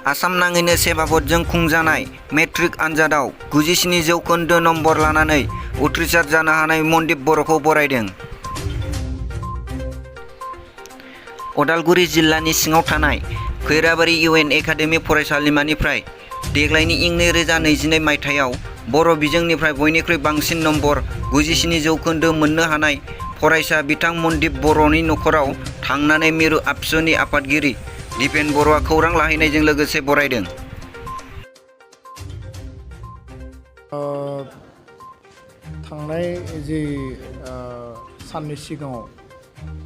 आसाम नाङैनो सेबाबतजों खुंजानाय matric आनजादाव 97% number लानानै उथ्रिसार जानो हानाय मनदिप बर'खौ बरायदों। उदालगुरि जिल्लानि सिङाव थानाय खैराबारि इउएन एकाडेमि फरायसालिमानिफ्राय देग्लायनि इं 2022 मायथाइयाव बर' बिजोंनिफ्राय बयनिख्रुइ बांसिन नम्बर 97% मोननो हानाय फरायसा बिथां मनदिप बर'नि नखराव थांनानै मिरु आबसुनि आफादगिरि दिपेन बर'आ खौरां लाहैनायजों लोगोसे बरायदों। थांनाय जि साननि सिगाङाव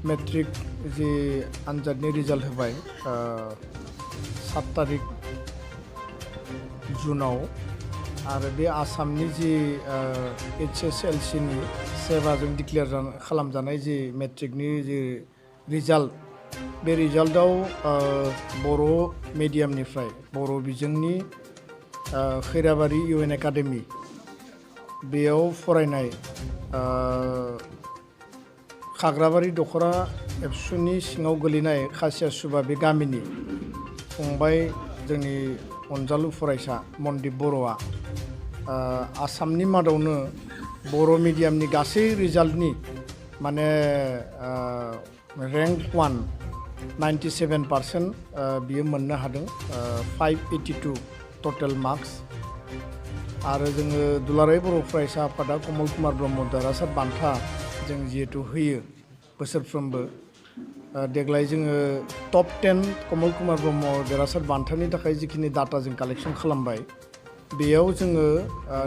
मेट्रिक जि आनजादनि रिजाल्ट होबाय 7 तारिख जुनाव आरो बे आसामनि जि HSLC नि सेबाजों डिक्लेयार खालामजानाय जि मेट्रिकनि जि रिजाल्ट बे रिजाल्टआव बर' मिडियामनिफ्राय बर' बिजोंनि खैराबारि इउएन एकाडेमि बेयाव फरायनाय खाग्राबारि दखरा एबसुनि सिङाव गोलैनाय खासिया सुबा बे गामिनि फंबाय जोंनि अनजालु फरायसा मनदिप बर'आ आसामनि मादावनो बर' मिडियामनि गासै रिजाल्टनि माने रेंक 1 97% बियो मोननो हादों 582 टटेल मार्क्स आरो जोङो दुलाराय बर' फरायसा आफादा कमल कुमार ब्रह्म देरहासार बान्था जों जिहेतु होयो बोसोरफ्रोमबो देग्लाय जोङो टप 10 कमल कुमार ब्रह्म देरहासार बान्थानि थाखाय जिखिनि डाटा जों कालेक्शन खालामबाय बेयाव जोङो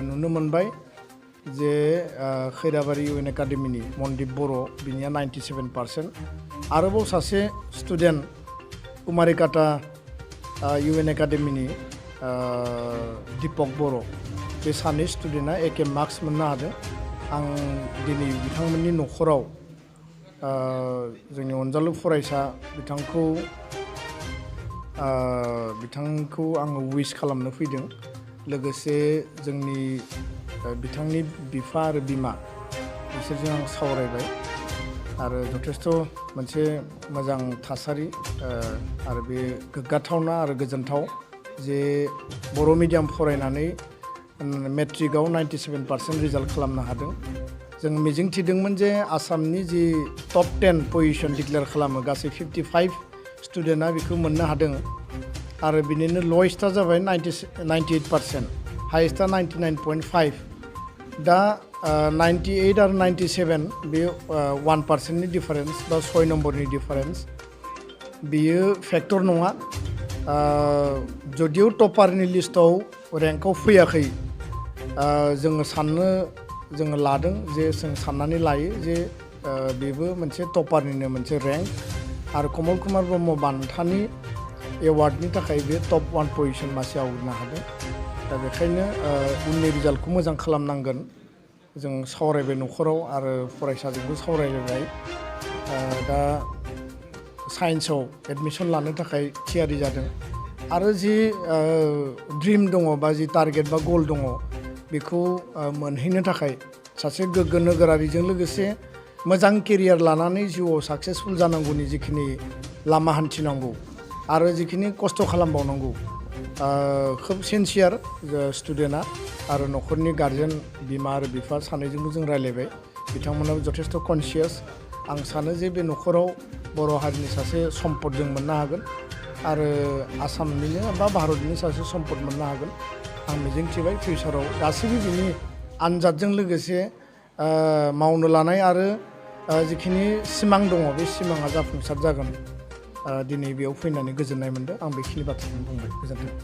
नुनो मोनबाय जे खैराबारि इउएन एकाडेमिनि मनदिप बर' बिनिया 97% आरोबाव सासे स्टुडेन्ट कुमारिकाटा इउएन एकाडेमिनि दीपक बर' बे सानै स्टुडेन्टआ एके मार्क्स मोननो हादों। आं दिनै बिथांमोननि नखराव जोंनि अनजालु फरायसा बिथांखौ आङो विश खालामनो फैदों लोगोसे जोंनि बिथांनि बिफा आरो बिमा बिसोरजों आं सावरायबाय आरो जथेस्थ' मोनसे मोजां थासारि आरो बे गोग्गाथावना आरो गोजोनथाव जे बर' मिडियाम फरायनानै मेट्रिकआव 97% रिजाल्ट खालामनो हादों। जों मिजिं थिदोंमोन जे आसामनि जि टप 10 पजिशन डिक्लेयार खालामो गासै 55 स्टुडेन्टआ बेखौ मोननो हादों आरो बिनिनो लवेस्टआ जाबाय 98% हाइएस्टआ 99.5 दा 98 आरो 97 बे 1%नि डिफारेन्स बा 6 नम्बरनि डिफारेन्स बियो फेक्टर नङा जदिव टपारनि लिस्टआव रेंकआव फैयाखै जोङो लादों जे जों साननानै लायो जे बेबो मोनसे टपारनिनो मोनसे रेंक आरो कमल कुमार ब्रह्म बान्थानि एवार्डनि थाखाय बे टप 1 पजिशन मासि आवग्रिनो हादों। दा बेखायनो उननि रिजाल्टखौ मोजां खालामनांगोन जों सावरायबाय नखराव आरो फरायसाजोंबो सावरायबाय दा साइन्सआव एडमिशन लानो थाखाय थियारि जादों आरो जि ड्रिम दङ बा जि टारगेट बा गल दङ बेखौ मोनहैनो थाखाय सासे गोग्गो नोगोरारिजों लोगोसे मोजां केरियार लानानै जिउआव साक्सेसफुल जानांगौनि जिखिनि लामा हान्थिनांगौ आरो जिखिनि खस्थ' खालामबावनांगौ खोब सिनसियार स्टुडेन्टआ आरो नखरनि गार्जेन बिमा आरो बिफा सानैजोंबो जों रायलायबाय बिथांमोनाबो जथेस्थ' कनसियास आं सानो जे बे नखराव बर' हारिनि सासे सम्पद जों मोननो हागोन आरो आसामनिनो बा भारतनि सासे सम्पद मोननो हागोन आं मिजिंथिबाय फिउचाराव गासैबो बिनि आनजादजों लोगोसे मावनो लानाय आरो जिखिनि सिमां दङ बे सिमाङा जाफुंसार जागोन दिनै बेयाव फैनानै गोजोननाय मोनदों आं बेखिनि बाथ्राखौनो बुंबाय गोजोन्थों।